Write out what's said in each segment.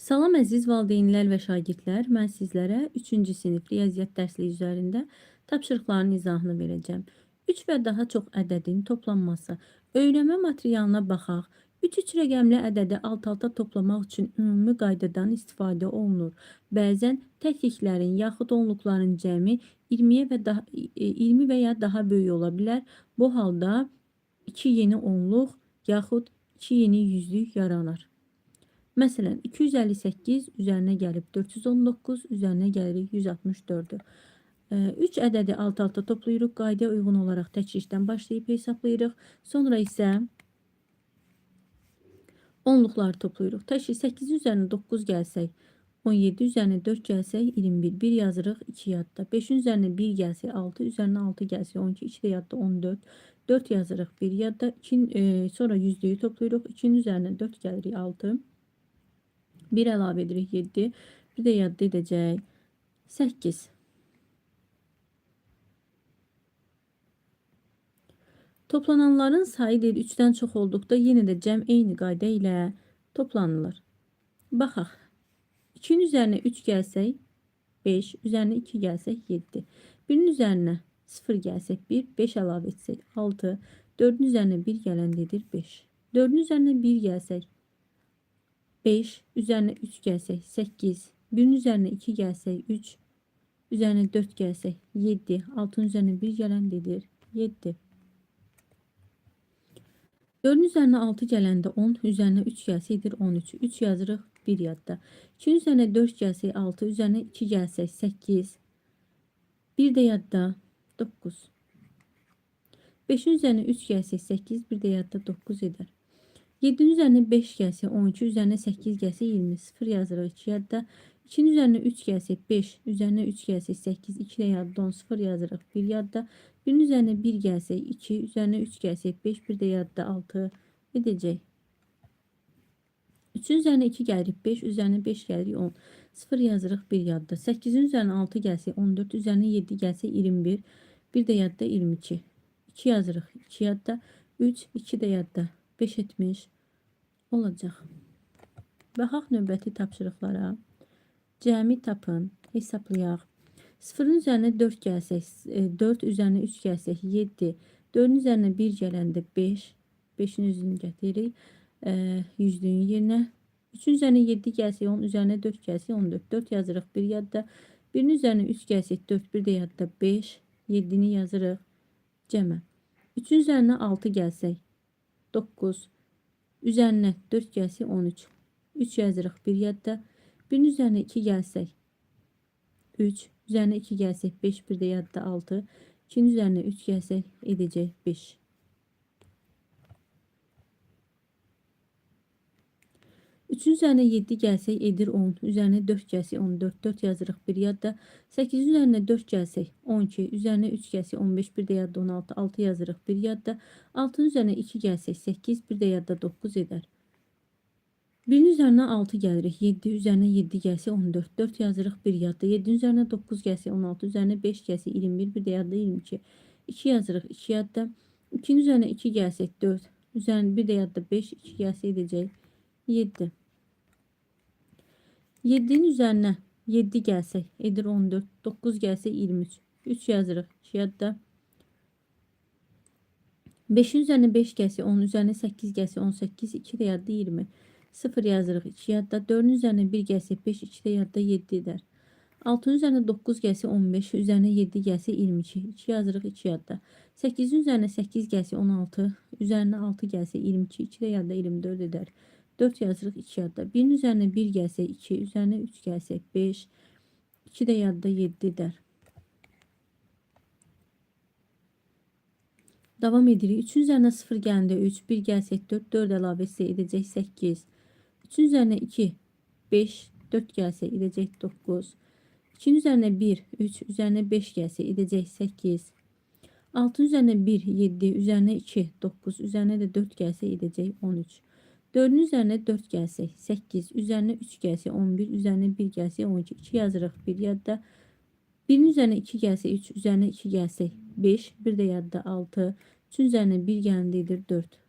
Salam əziz valideynlər və şagirdlər, mən sizlərə 3-cü sinif riyaziyyat dərsliyi üzərində tapşırıqların izahını verəcəm. 3 və daha çox ədədin toplanması. Öyrənmə materialına baxaq. 3-3 rəqəmli ədədi alt-alta toplamaq üçün ümumi qaydadan istifadə olunur. Bəzən təkliklərin yaxud onluqların cəmi 20 və ya daha böyük ola bilər. Bu halda 2 yeni onluq yaxud 2 yeni yüzlük yaranır. Məsələn, 258 üzərinə gəlib 419, üzərinə gəlirik 164-ü. 3 ədədi alt-alta toplayırıq. Qaydaya uyğun olaraq təklikdən başlayıb hesablayırıq. Sonra isə onluqları toplayırıq. Təklik 8-in üzərinə 9 gəlsək, 17 üzərinə 4 gəlsək, 21. 1 yazırıq, 2 yadda. 5-in üzərinə 1 gəlsək, 6, üzərinə 6 gəlsək, 12, 2 də yadda 14. 4 yazırıq, 1 yadda. 2, sonra yüzlüyü toplayırıq. 2-nin üzərinə 4 gəlirik, 6. 1 əlavə edirik 7. Bir də yadda edəcək 8. Toplananların sayı deyir 3-dən çox olduqda yenə də cəm eyni qayda ilə toplanılır. Baxaq. 2-nin üzərinə 3 gəlsək 5, üzərinə 2 gəlsək 7. 1-in üzərinə 0 gəlsək 1, 5 əlavə etsək 6, 4-ün üzərinə 1 gələndə edir 5. 4-ün üzərinə 1 gəlsək 5, üzərinə 3 gəlsək 8, 1-in üzərinə 2 gəlsək 3, üzərinə 4 gəlsək 7, 6-nın üzərinə 1 gələndə edir 7. 4-ün üzərinə 6 gələndə 10, üzərinə 3 gəlsək edir 13. 3 yazırıq 1 yadda. 2-nin üzərinə 4 gəlsək 6, üzərinə 2 gəlsək 8, 1 də yadda 9. 5-in üzərinə 3 gəlsək 8, 1 də yadda 9 edər. 7-nin üzərinə 5 gəlsək 12, üzərinə 8 gəlsək 20, 0 yazırıq 2 yadda. 2-nin üzərinə 3 gəlsək 5, üzərinə 3 gəlsək 8, 2 də yadda 10, 0 yazırıq 1 yadda. 1-in üzərinə 1 gəlsək 2, üzərinə 3 gəlsək 5, 1 də yadda 6 edəcək. 3-ün üzərinə 2 gəlirik 5, üzərinə 5 gəlirik 10, 0 yazırıq 1 yadda. 8-in üzərinə 6 gəlsək 14, üzərinə 7 gəlsək 21, 1 də yadda 22. 2 yazırıq 2 yadda, 3, 2 də yadda 5 etmiş olacaq. Baxaq növbəti tapşırıqlara. Cəmi tapın, hesablayaq. 0-ın üzərinə 4 gəlsək, 4 üzərinə 3 gəlsək 7, 4-ün üzərinə 1 gələndə 5, 5-in üzünü gətiririk yüzlüyün yerinə. 3-ün üzərinə 7 gəlsək 10, üzərinə 4 gəlsək 14, 4 yazırıq 1 yadda. 1-in üzərinə 3 gəlsək 4, 1 də yadda 5, 7-ni yazırıq cəmə. 3-ün üzərinə 6 gəlsək 9, üzərinə 4 gəlsək 13, 3 yazırıq 1 yadda. 1-in üzərinə 2 gəlsək 3, üzərinə 2 gəlsək 5, 1 də yadda 6, 2-nin üzərinə 3 gəlsək edəcək 5. 3-ün üzərinə 7 gəlsək edir 10, üzərinə 4 gəlsək 14, 4 yazırıq 1 yadda. 8-in üzərinə 4 gəlsək 12, üzərinə 3 gəlsək 15, 1 də yadda 16, 6 yazırıq 1 yadda. 6-nın üzərinə 2 gəlsək 8, 1 də yadda 9 edər. 1-in üzərinə 6 gəlirik, 7, üzərinə 7 gəlsək 14, 4 yazırıq 1 yadda. 7-nin üzərinə 9 gəlsək 16, üzərinə 5 gəlsək 21, 1 də yadda 22. 2 yazırıq 2 yadda. 2-nin üzərinə 2 gəlsək 4, üzərinə 1 də yadda 5, 2 gəlsək edəcək 7. 7-nin üzərinə 7 gəlsək edir 14, 9 gəlsək 23, 3 yazırıq 2 yadda. 5-in üzərinə 5 gəlsək 10, üzərinə 8 gəlsək 18, 2 də yadda 20. 0 yazırıq 2 yadda. 4-ün üzərinə 1 gəlsək 5, 2 də yadda 7 edər. 6-nın üzərinə 9 gəlsək 15, üzərinə 7 gəlsək 22, 2 yazırıq 2 yadda. 8-in üzərinə 8 gəlsək 16, üzərinə 6 gəlsək 22, 2 də yadda 24 edər. 4 yazırıq 2 yadda. 1-in üzərinə 1 gəlsək 2, üzərinə 3 gəlsək 5, 2 də yadda 7 edər. Davam edirik. 3-ün üzərinə 0 gələndə 3, 1 gəlsək 4, 4 əlavə etsək edəcək 8. 3-ün üzərinə 2, 5, 4 gəlsək edəcək 9. 2-nin üzərinə 1, 3, üzərinə 5 gəlsək edəcək 8. 6-nın üzərinə 1, 7, üzərinə 2, 9, üzərinə də 4 gəlsək edəcək 13. 4-ün üzərinə 4 gəlsək 8, üzərinə 3 gəlsək 11, üzərinə 1 gəlsək 12, 2 yazırıq 1 yadda. 1-in üzərinə 2 gəlsək 3, üzərinə 2 gəlsək 5, 1 də yadda 6, 3-ün üzərinə 1 gələndə edir 4.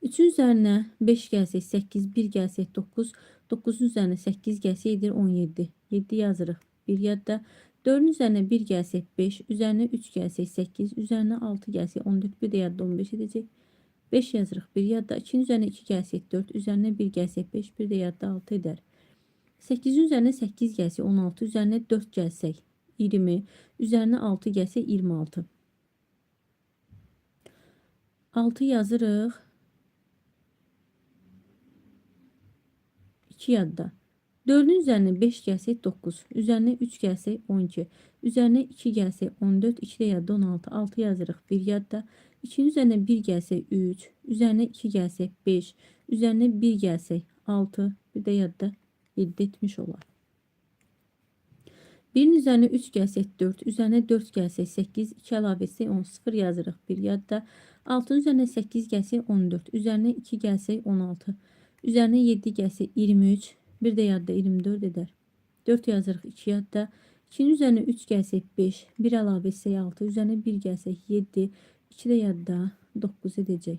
3-ün üzərinə 5 gəlsək 8, 1 gəlsək 9, 9-un üzərinə 8 gəlsək edir 17. 7 yazırıq. 1 yadda. 4-ün üzərinə 1 gəlsək 5, üzərinə 3 gəlsək 8, üzərinə 6 gəlsək 14, bir də yadda 15 edəcək. 5 yazırıq 1 yadda. 2-nin üzərinə 2 gəlsək 4, üzərinə 1 gəlsək 5, bir də yadda 6 edər. 8-in üzərinə 8 gəlsək 16, üzərinə 4 gəlsək 20, üzərinə 6 gəlsək 26. 6 yazırıq. 2 yadda. 4-ün üzərinə 5 gəlsək 9, üzərinə 3 gəlsək 12, üzərinə 2 gəlsək 14, 2 də yadda 16, 6 yazırıq 1 yadda. 2-nin üzərinə 1 gəlsək 3, üzərinə 2 gəlsək 5, üzərinə 1 gəlsək 6, bir də yadda 7 etmiş olar. 1-in üzərinə 3 gəlsək 4, üzərinə 4 gəlsək 8, 2 əlavə etsək 10, 0 yazırıq 1 yadda. 6-nın üzərinə 8 gəlsək 14, üzərinə 2 gəlsək 16, üzərinə 7 gəlsək 23, bir də yadda 24 edər. 4 yazırıq 2 yadda. 2-nin üzərinə 3 gəlsək 5, 1 əlavə etsək 6, üzərinə 1 gəlsək 7, 2 də yadda 9 edəcək.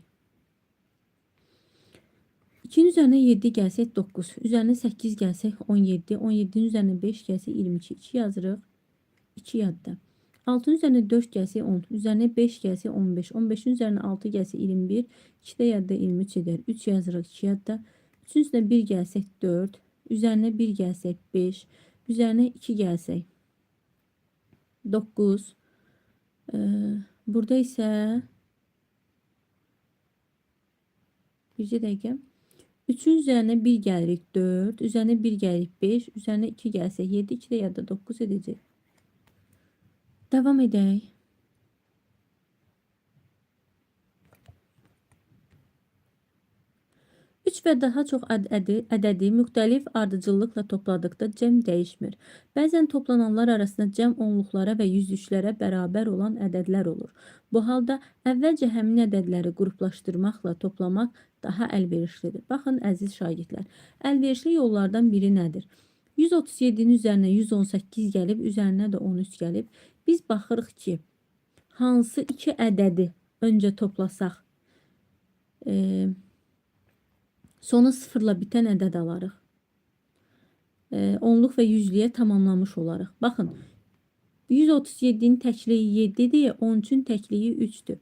2-nin üzərinə 7 gəlsək 9, üzərinə 8 gəlsək 17, 17-nin üzərinə 5 gəlsək 22, 2 yazırıq 2 yadda. 6-nın üzərinə 4 gəlsək 10, üzərinə 5 gəlsək 15, 15-in üzərinə 6 gəlsək 21, 2 də yadda 23 edər. 3 yazırıq 2 yadda. 3-ün üstünə 1 gəlsək 4, üzərinə 1 gəlsək 5, üzərinə 2 gəlsək 9. Burada isə bircə dəqiqə. 3-ün üzərinə 1 gəlirik 4, üzərinə 1 gəlirik 5, üzərinə 2 gəlsək 7, 2 də yadda 9 edəcək. Davam edək. 3 və daha çox ədədi müxtəlif ardıcıllıqla topladıqda cəm dəyişmir. Bəzən toplananlar arasında cəm onluqlara və yüzlüklərə bərabər olan ədədlər olur. Bu halda əvvəlcə həmin ədədləri qruplaşdırmaqla toplamaq daha əlverişlidir. Baxın, əziz şagirdlər, əlverişli yollardan biri nədir? 137-nin üzərinə 118 gəlib, üzərinə də 13 gəlib. Biz baxırıq ki, hansı iki ədədi öncə toplasaq, sonu sıfırla bitən ədəd alarıq. Onluq və yüzlüyə tamamlamış olarıq. Baxın, 137-nin təkliyi 7-dir, 13-ün təkliyi 3-dür.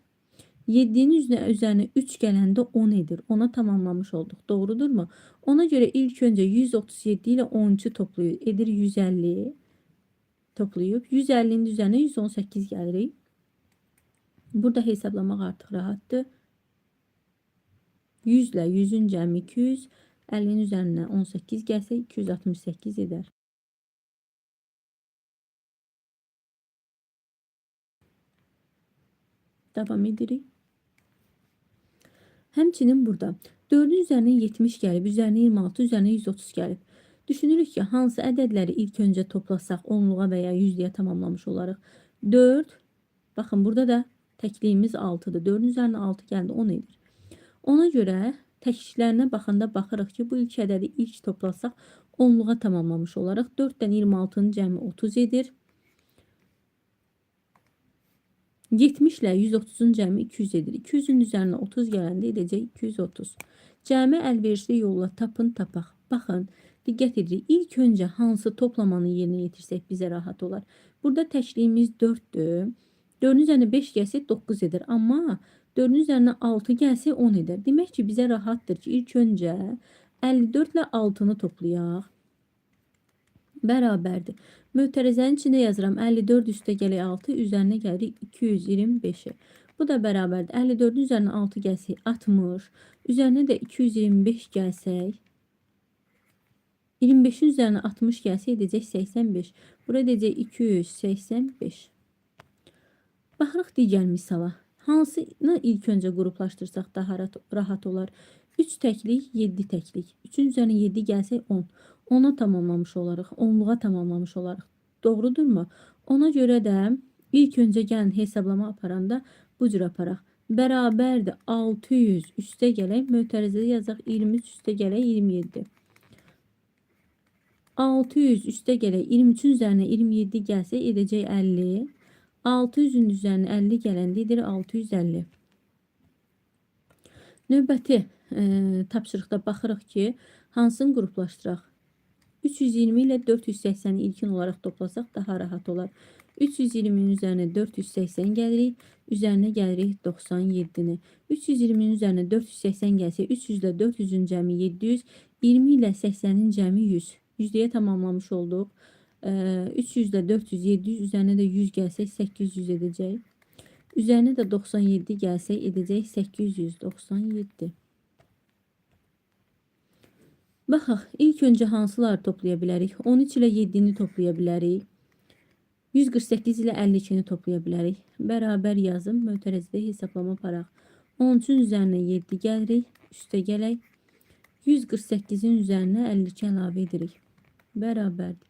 7-nin üzərinə 3 gələndə 10 edir. Ona tamamlamış olduq. Doğrudurmu? Ona görə ilk öncə 137 ilə 13-ü toplayır. Edir 150. Toplayıb. 150-nin üzərinə 118 gəlirik. Burada hesablamaq artıq rahatdır. 100 ilə 100-ün cəmi 200, 50-nin üzərinə 18 gəlsə 268 edər. Davam edirik. Həmçinin burada 4-ün üzərinə 70 gəlib, üzərinə 26, üzərinə 130 gəlib. Düşünürük ki, hansı ədədləri ilk öncə toplasaq onluğa və ya yüzlüyə tamamlamış olarıq. 4, baxın burada da təkliyimiz 6-dır. 4-ün üzərinə 6 gəldi, 10 edir. Ona görə təkliklərinə baxanda baxırıq ki, bu ilk ədədi ilk toplasaq onluğa tamamlamış olaraq. 4-dən 26-nın cəmi 30 edir. 70 ilə 130-un cəmi 200 edir. 200-ün üzərinə 30 gələndə edəcək 230. Cəmi əlverişli yolla tapın, tapaq. Baxın, diqqət edirik. İlk öncə hansı toplamanı yerinə yetirsək bizə rahat olar. Burada təkliyimiz 4-dür. 4-ün üzərinə 5 gəlsək 9 edir. Amma 4-ün üzərinə 6 gəlsək 10 edər. Demək ki, bizə rahatdır ki, ilk öncə 54 ilə 6-nı toplayaq. Bərabərdir. Mötərizənin içində yazıram. 54 üstə gələk 6, üzərinə gəlirik 225-i. Bu da bərabərdir. 54-ün üzərinə 6 gəlsək 60, üzərinə də 225 gəlsək, 25-in üzərinə 60 gəlsək edəcək 85. Bura edəcək 285. Baxırıq digər misala. Hansını ilk öncə qruplaşdırsaq daha rahat olar? 3 təklik, 7 təklik. 3-ün üzərinə 7 gəlsək 10. 10-a tamamlamış olarıq. 10-luğa tamamlamış olarıq. Doğrudurmu? Ona görə də ilk öncə gəlin hesablama aparanda bu cür aparaq. Bərabərdir 600 üstə gələk. Mötərizədə yazaq 23 üstə gələk 27. 600 üstə gələk 23-ün üzərinə 27 gəlsək edəcək 50. 600-ün üzərinə 50 gələndə edir 650. Növbəti tapşırıqda baxırıq ki, hansını qruplaşdıraq? 320 ilə 480-i ilkin olaraq toplasaq daha rahat olar. 320-nin üzərinə 480 gəlirik. Üzərinə gəlirik 97-ni. 320-nin üzərinə 480 gəlsə 300 ilə 400-ün cəmi 700, 20 ilə 80-in cəmi 100. Yüzdəyə tamamlamış olduq. 300 ilə 400, 700, üzərinə də 100 gəlsək 800 edəcək. Üzərinə də 97 gəlsək edəcək 897. Baxaq, ilk öncə hansıları toplaya bilərik? 13 ilə 7-ni toplaya bilərik. 148 ilə 52-ni toplaya bilərik. Bərabər yazım, mötərizədə hesablama aparaq. 13-ün üzərinə 7 gəlirik, üstə gələk. 148-in üzərinə 52 əlavə edirik. Bərabərdir.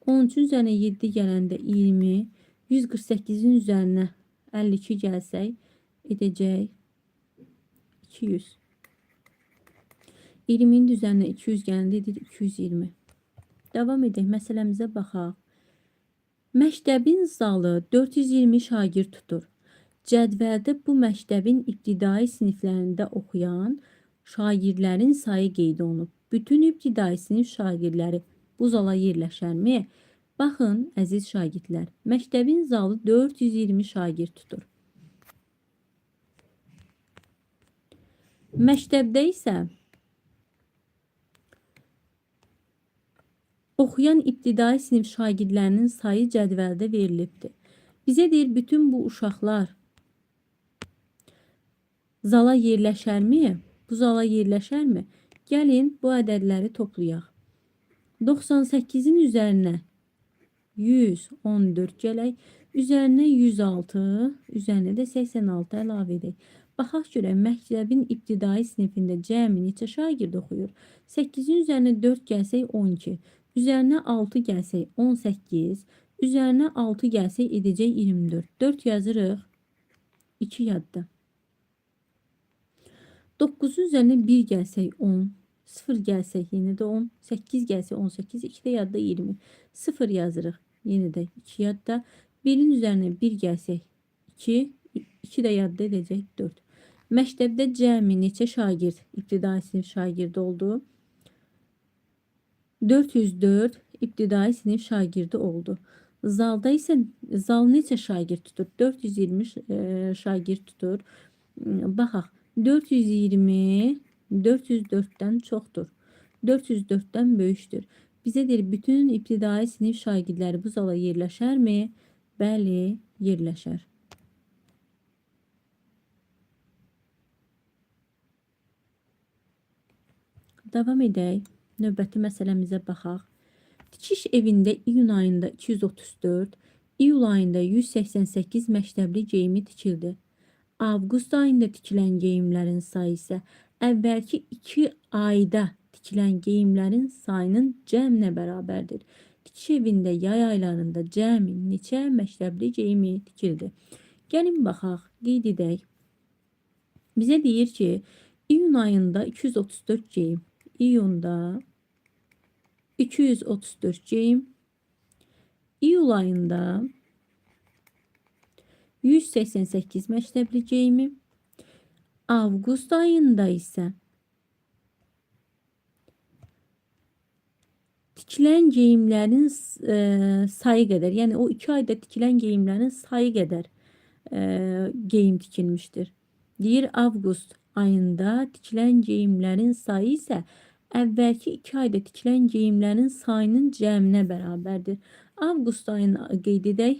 13-ün üzərinə 7 gələndə 20, 148-in üzərinə 52 gəlsək, edəcək 200. 20-nin üzərinə 200 gələndə edir 220. Davam edək, məsələmizə baxaq. Məktəbin zalı 420 şagird tutur. Cədvəldə bu məktəbin ibtidai siniflərində oxuyan şagirdlərin sayı qeyd olunub. Bütün ibtidai sinif şagirdləri bu zala yerləşərmi? Baxın, əziz şagirdlər, məktəbin zalı 420 şagird tutur. Məktəbdə isə oxuyan ibtidai sinif şagirdlərinin sayı cədvəldə verilibdir. Bizə deyir, bütün bu uşaqlar zala yerləşərmi? Bu zala yerləşərmi? Gəlin, bu ədədləri toplayaq. 98-in üzərinə 114 gələk, üzərinə 106, üzərinə də 86 əlavə edək. Baxaq görək, məktəbin ibtidai sinifində cəmi neçə şagird oxuyur? 8-in üzərinə 4 gəlsək 12, üzərinə 6 gəlsək 18, üzərinə 6 gəlsək edəcək 24. 4 yazırıq, 2 yadda. 9-un üzərinə 1 gəlsək 10, 0 gəlsək yenə də 10, 8 gəlsək 18, 2 də yadda 20. 0 yazırıq, yenə də 2 yadda. 1-in üzərinə 1 gəlsək 2, 2 də yadda edəcək 4. Məktəbdə cəmi neçə şagird, ibtidai sinif şagirdi oldu? 404 ibtidai sinif şagirdi oldu. Zalda isə zal neçə şagird tutur? 420 şagird tutur. Baxaq, 420 404-dən çoxdur. 404-dən böyükdür. Bizə deyir, bütün ibtidai sinif şagirdləri bu zala yerləşərmi? Bəli, yerləşər. Davam edək. Növbəti məsələmizə baxaq. Tikiş evində iyun ayında 234, iyul ayında 188 məktəbli geyimi tikildi. Avqust ayında tikilən geyimlərin sayı isə əvvəlki 2 ayda tikilən geyimlərin sayının cəminə bərabərdir. Tikiş evində yay aylarında cəmi neçə məktəbli geyimi tikildi? Gəlin baxaq, qeyd edək. Bizə deyir ki, iyun ayında 234 geyim. İyunda 234 geyim. İyul ayında 188 məktəbli geyimi. Avqust ayında isə tikilən geyimlərin sayı qədər, yəni o 2 ayda tikilən geyimlərin sayı qədər geyim tikilmişdir. Deyir, avqust ayında tikilən geyimlərin sayı isə əvvəlki 2 ayda tikilən geyimlərin sayının cəminə bərabərdir. Avqust ayını qeyd edək.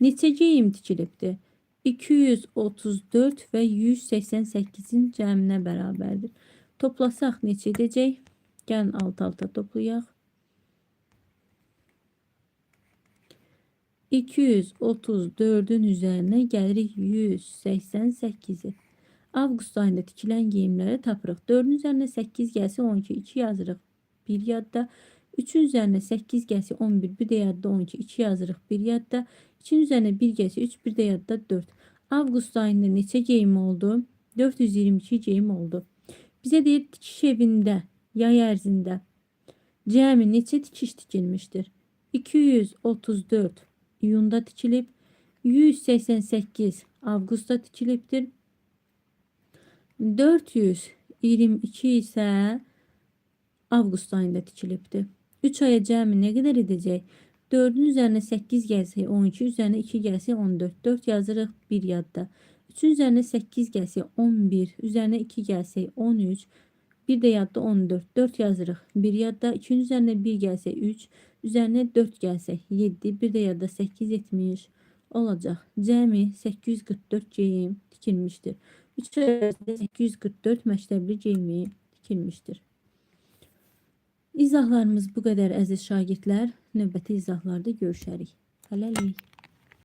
Neçə geyim tikilibdir? 234 və 188-in cəminə bərabərdir. Toplasaq neçə edəcək? Gəlin alt-alta toplayaq. 234-ün üzərinə gəlirik 188-i. Avqust ayında tikilən geyimləri tapırıq. 4-ün üzərinə 8 gəlsə 12, 2 yazırıq. 1 yadda. 3-ün üzərinə 8 gəlsə 11, 1 də yadda 12, 2 yazırıq. 1 yadda. 2-nin üzərinə 1 gəlsə 3, 1 də yadda 4. Avqust ayında neçə geyim oldu? 422 geyim oldu. Bizə deyir, tikiş evində yay ərzində cəmi neçə tikiş tikilmişdir? 234 iyunda tikilib, 188 avqustda tikilibdir. 422 isə avqust ayında tikilibdir. 3 aya cəmi nə qədər edəcək? 4-ün üzərinə 8 gəlsək 12, üzərinə 2 gəlsək 14. 4 yazırıq, 1 yadda. 3-ün üzərinə 8 gəlsək 11, üzərinə 2 gəlsək 13, bir də yadda 14. 4 yazırıq, 1 yadda. 2-nin üzərinə 1 gəlsək 3, üzərinə 4 gəlsək 7, bir də yadda 8 etmiş olacaq. Cəmi 844 geyim tikilmişdir. 3 ay ərzində 844 məktəbli geyimi tikilmişdir. İzahlarımız bu qədər əziz şagirdlər. Növbəti izahlarda görüşərik. Hələlik.